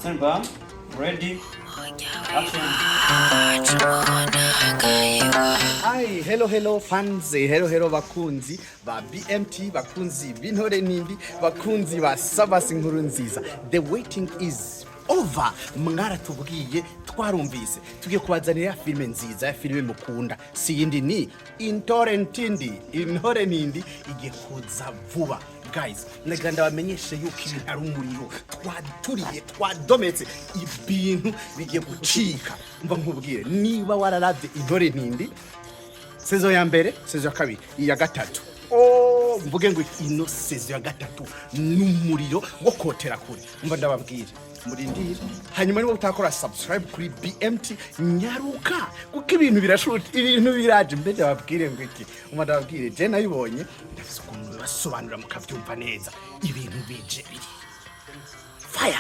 Stand by. Ready. Action. Hi, hello hello fans, hello hello bakunzi ba BMT, bakunzi b'intore nimbi, bakunzi ba Sabas inkuru nziza. The waiting is over. Mwaratubwiye, twarumvise. Tugiye kubazanira ya filime nziza, ya filime mukunda. Si yindi ni Intore Ntindi, Intore Nindi igiye kuza vuba. Guys, nagira ndabamenyeshe yuko ibintu ari umuriro, twaturiye, twadometse, ibintu bigiye gucika. Mva nkubwire, niba wararavye Intore Ntindi saison ya mbere, saison ya kabiri, iya gatatu, oh, mvuge ngo ino saison ya gatatu n'umuriro wo kotera kure. Mva ndababwire, murindire. Hanyuma niba utakora subscribe kuri BMT, nyaruka, kuko ibintu birashuta, ibintu biraje. Mbe ndababwire ngo iki? Mva ndababwire, je nabibonye, ndafise ukuntu bibasobanurira mukavyumva neza. Ibintu bije biri fire.